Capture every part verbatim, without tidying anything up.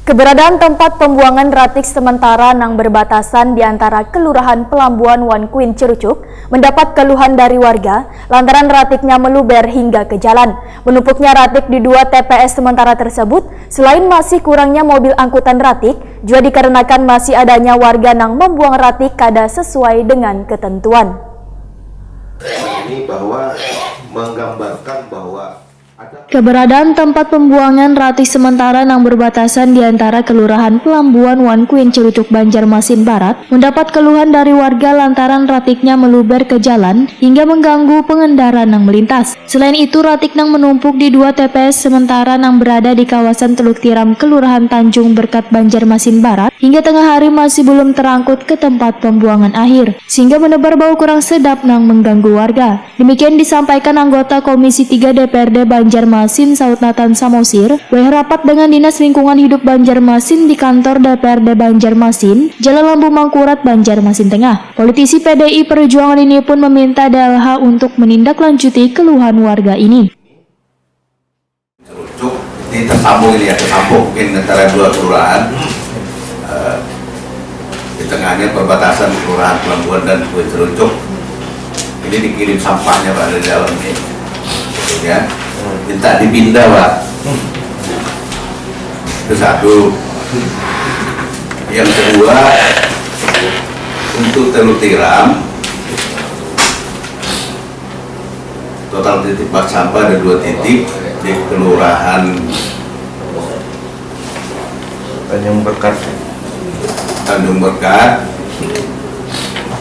Keberadaan tempat pembuangan ratik sementara nang berbatasan di antara Kelurahan Pelambuan wan Kuin Cerucuk mendapat keluhan dari warga lantaran ratiknya meluber hingga ke jalan. Menumpuknya ratik di dua T P S sementara tersebut, selain masih kurangnya mobil angkutan ratik, jua dikarenakan masih adanya warga nang membuang ratik kada sesuai dengan ketentuan. Ini bahwa menggambarkan bahwa Keberadaan tempat pembuangan ratik sementara nang berbatasan di antara Kelurahan Pelambuan wan Kuin Cerucuk Banjarmasin Barat mendapat keluhan dari warga lantaran ratiknya meluber ke jalan hingga mengganggu pengendara nang melintas. Selain itu, ratik nang menumpuk di dua T P S sementara nang berada di kawasan Teluk Tiram, Kelurahan Tanjung Berkat, Banjarmasin Barat, hingga tengah hari masih belum terangkut ke tempat pembuangan akhir, sehingga menebar bau kurang sedap nang mengganggu warga. Demikian disampaikan anggota Komisi tiga D P R D Banjarmasin, Saud Nathan Samosir, wayah rapat dengan Dinas Lingkungan Hidup Banjarmasin di kantor D P R D Banjarmasin, Jalan Lambu Mangkurat, Banjarmasin Tengah. Politisi P D I Perjuangan ini pun meminta D L H untuk menindaklanjuti keluhan warga ini. Cerucuk, ini tersambung ini ya, tersambung mungkin antara dua kelurahan. Eh, di tengahnya perbatasan Kelurahan Pelambuan dan Kue Cerucuk. Ini dikirim sampahnya, Pak, dari dalam ini. Ya. Minta dipindah, Pak. Itu satu. Yang kedua, untuk Teluk Tiram, total titik bank sampah ada dua titik di Kelurahan Tanjung Berkat. Tanjung Berkat.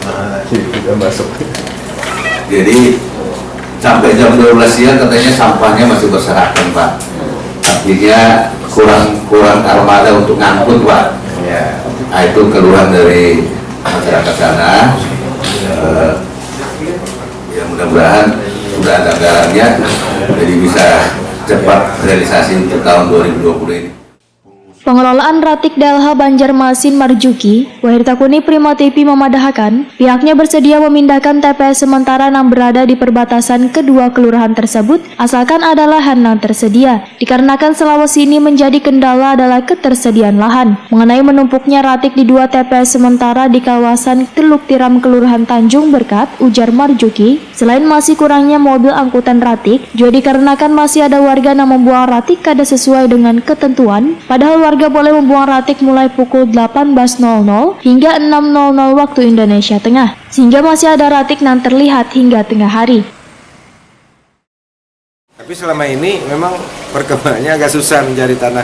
Nah, ini sudah masuk. Jadi sampai jam dua belas siang katanya sampahnya masih berserakan, Pak. Artinya kurang kurang armada untuk ngangkut, Pak. Ya. Nah, itu keluhan dari masyarakat sana. Eh, ya, mudah-mudahan sudah ada anggarannya, jadi bisa cepat realisasi untuk tahun dua ribu dua puluh ini. Pengelolaan Ratik D L H Banjarmasin Marjuki, Wahir Takuni Prima T V memadahakan, pihaknya bersedia memindahkan T P S sementara nang berada di perbatasan kedua kelurahan tersebut, asalkan ada lahan nang tersedia. Dikarenakan selawasini menjadi kendala adalah ketersediaan lahan. Mengenai menumpuknya ratik di dua T P S sementara di kawasan Teluk Tiram, Kelurahan Tanjung Berkat, ujar Marjuki, selain masih kurangnya mobil angkutan ratik, jua dikarenakan masih ada warga nang membuang ratik kada sesuai dengan ketentuan, padahal warga boleh membuang ratik mulai pukul delapan belas nol nol hingga enam nol nol waktu Indonesia Tengah, sehingga masih ada ratik nang terlihat hingga tengah hari. Tapi selama ini memang perkembangannya agak susah mencari tanah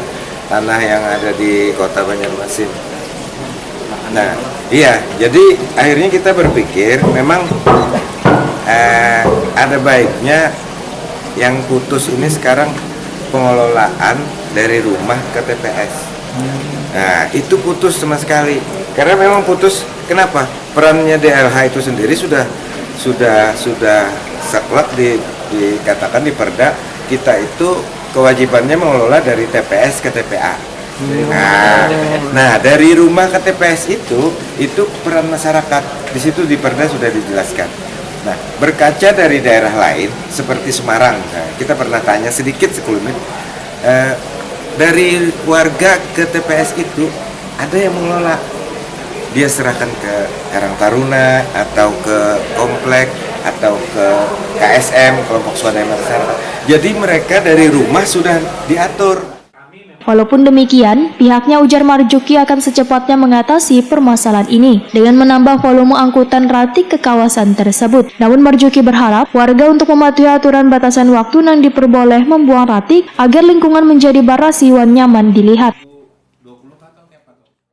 tanah yang ada di kota Banjarmasin. Nah, iya, jadi akhirnya kita berpikir memang eh, ada baiknya yang putus ini sekarang pengelolaan dari rumah ke T P S. Nah, itu putus sama sekali. Karena memang putus, kenapa? Perannya D L H itu sendiri sudah sudah sudah saklek di, dikatakan di Perda, kita itu kewajibannya mengelola dari T P S ke T P A. Nah, nah, dari rumah ke T P S itu itu peran masyarakat. Di situ di Perda sudah dijelaskan. Nah, berkaca dari daerah lain seperti Semarang, nah, kita pernah tanya sedikit sekelumit, eh, dari warga ke T P S itu ada yang mengelola. Dia serahkan ke Karang Taruna atau ke komplek atau ke K S M, kelompok swadaya masyarakat. Jadi mereka dari rumah sudah diatur. Walaupun demikian, pihaknya ujar Marjuki akan secepatnya mengatasi permasalahan ini dengan menambah volume angkutan ratik ke kawasan tersebut. Namun Marjuki berharap warga untuk mematuhi aturan batasan waktu nang diperboleh membuang ratik agar lingkungan menjadi barasih wan nyaman dilihat.